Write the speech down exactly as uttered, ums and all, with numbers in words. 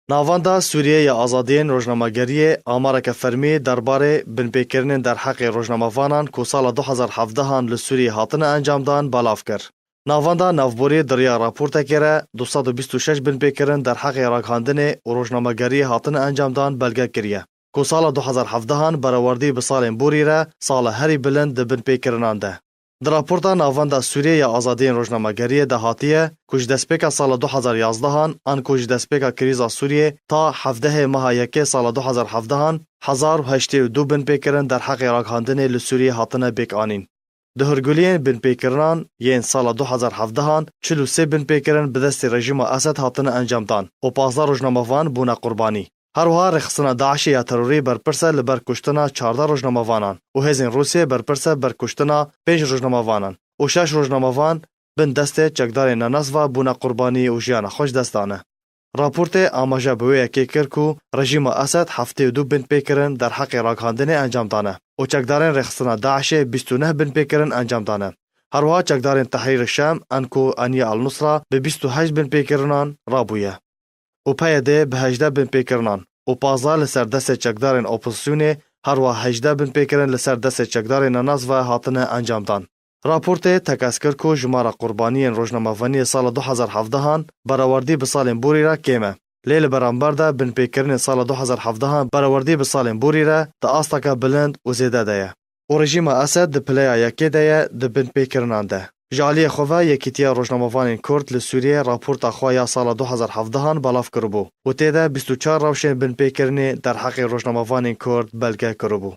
Navenda Sûriyê ya Azadiyên Rojnamegeriyê amareke fermî derbarê binpêkirinên derheqê rojnamevanan ku sala du hezar hevdehan li Sûriyê hatine encamdan belav kir. Navenda navborî di riya raportekê re du sed û bîst û şeş binpêkirin derheqê ragihandinê û rojnamegeriyê hatine encamdan belge kiriye, ku sala du hezar hevdehan berewerdî bi salên borî re sala herî bilind di binpêkirinan de. Di raporta Navenda Sûriyê ya Azadiyên Rojnamegeriyê de hatiye ku ji destpêka sala du hezar yazdehan an ku ji destpêka krîza Sûriyê ta hevdehê meha yekê sala du hezar hevdehan hezar û heştê û du binpêkirin derheqê ragihandinê li Sûriyê hatine bêkanîn. Di hûrguliyên binpêkirinan yên sala du hezar hevdehan çil û sê binpêkirin bi destê rejîma Esed hatine encamdan û pazdeh rojnamevan bûne qurbanî. Her wiha rêxistina DAIŞê ya terorî berpirs e li ber kuştina çardeh rojnamevanan û hêzên Rûsiyê berpirs e ber kuştina pênc rojnamevanan û şeş rojnamevan bin destê çekdarên nenask ve bûne qurbanî û jiyana xwe ji dest dane. Raportê amaje bi wê yekê kir ku rejîma Esed heftê û du binpêkirin derheqê ragihandinê encam dane û çekdarên rêxistina DAIŞê bîst û neh binpêkirin encam dane. Her wiha çekdarên Tehrîr Şam an ku Eniye El Nusra bi bîst û heşt binpêkirinan rabûye û PYD bi hejdeh binpêkirinan û pazdeh li ser destê çekdarên opozisyonê, her wiha hejdeh binpêkirin li ser destê çekdarên nenask ve hatine encamdan. Raportê tekez kir ku jimara qurbaniyên rojnamevaniyê sala du hezar hevdehan berewerdî bi salên borî re kêm e. Lê li beramber de binpêkirinên sala du hezar hevdehan berewerdî bi salên borî re di asteke bilind û zêde de ye. Û rejîma Esed di pileya yekê de ye di binpêkirinan de. Ji aliyê xwe ve Yekîtiya Rojnamevanên Kurd li Sûriyê raporta xwe ya sala du hezar hevdehan belav kiribû û tê de bîst û çar rewşên binpêkirinê derheqê rojnamevanên Kurd belge kiribû.